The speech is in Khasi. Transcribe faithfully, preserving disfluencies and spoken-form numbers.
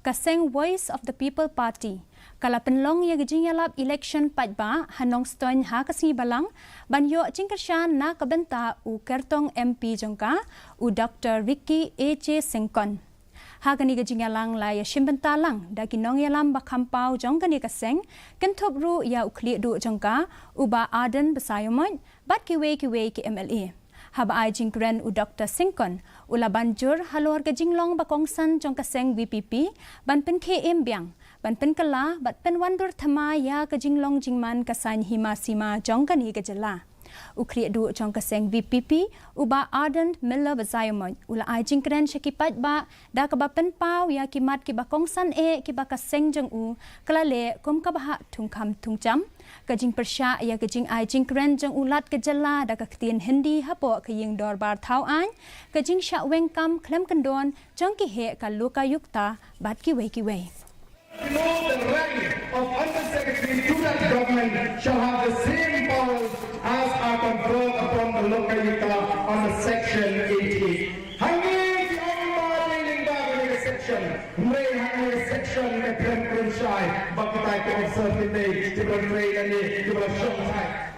Ka seng Voice of the People Party ka la pynlong ïa ka jingïalap election paidbah ha Nongstoiñ ha ka sngi Balang ban ïoh jingkyrshan na ka bynta u kyrtong M P jong ka, u Doctor Ricky A J Syngkon. Ha kane ka jingïalang la ïashim bynta lang da ki nongïalam ba kham paw jong kane ka seng, kynthup ruh ïa u khlieh duh jong ka, u Bah Ardent Basaiawmoit, bad kiwei kiwei ki M L A. Haba ai jingkren u Doctor Syngkon u la ban jur halor ka jinglong ba kongsan jong ka seng V P P ban pynkhie im biang, ban pynkylla bad pynwandur thymmai ïa ka jinglong jingman ka saiñ hima sima jong kane ka jylla. U khlieh duh jong ka seng V P P, u Bah Ardent Miller Basaiawmoit, u la ai jingkren sha ki paidbah da kaba pynpaw ïa ki mat kiba kongsan eh kiba ka seng jong u ka la leh kum kaba hap thungkham thungjam. Ka jingpyrshah ïa ka jingai jingkren jong u Lat ka jylla da ka ktien Hindi hapoh ka ïing dorbar thaw aiñ, ka jingshah weng kam khlem kyndon jong ki heh ka Lokayukta bad kiwei kiwei. Below the rank of Under Secretary to that government shall have the same powers as are conferred upon the Lokayukta under section eighty-eight. Hangne ki ong ba dei lyngba kane ka section, hynrei ha kane ka section ka khlem kren shai ba kita ki officer ki dei kiba trei lane kiba shong thait.